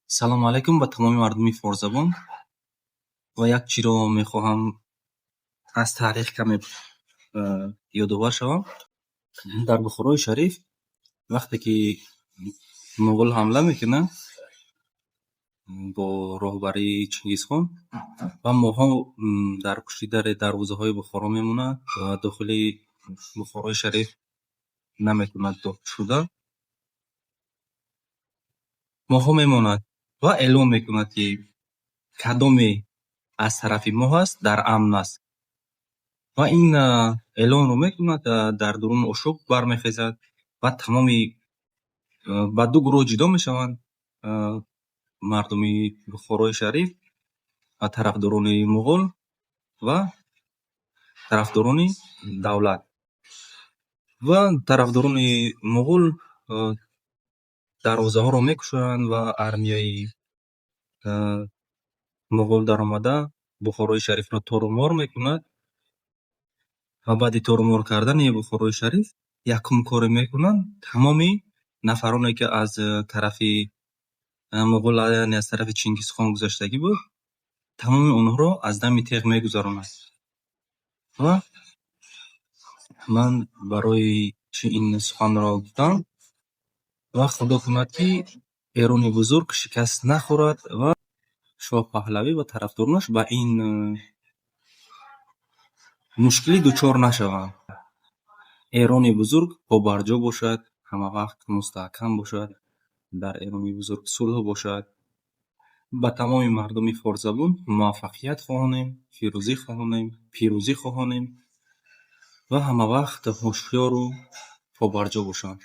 Салому алайкум ба тамоми мардуми форсзабон. Ва як чиро мехоҳам аз таърих каме ёдовар шавам. Дар Бухорои Шариф вақте ки муғул ҳамла мекунад бо роҳбарии Чингизхон ва моҳҳо дар пушти дари дарвозаҳои Бухоро мемонад ва дохили Бухорои Шариф наметавонад дохил шуда. Моҳҳо мемонад ва эълон мекунад, ки кадоме аз тарафи мо ҳаст, дар амн аст. Ва ин эълонро мекунад, дар дурун ошӯб бармехезад ва тамоми ба ду гурӯҳ ҷудо мешаванд мардуми Бухорои Шариф ва тарафдорони муғул ва тарафдорони давлат. Ва тарафдорони муғул дарвозаҳоро мекушоянд ва армияи муғул даромада Бухорои Шарифро торумор мекунад. Ва баъди торумор кардани Бухорои Шариф якум коре мекунанд, тамоми нафароне, ки аз тарафи муғул, яъне аз тарафи Чингизхон гузаштагӣ буд, тамоми онҳоро аз дами теғ мегузаронад. Ва ман барои чӣ ин суханро гуфтам? Ва Худо кунад, ки Эрони бузург шикаст нахӯрад ва шоҳ Паҳлавӣ ва тарафдоронаш ба ин мушкилӣ дучор нашаванд. Эрони бузург побарҷо бошад, ҳамавақт мустаҳкам бошад, дар Эрони бузург сулҳ бошад. Ба тамоми мардуми форсзабон муваффақият хоҳонем, фирӯзӣ хоҳонем, пирӯзӣ хоҳонем ва ҳамавақт ҳушёру побарҷо бошанд.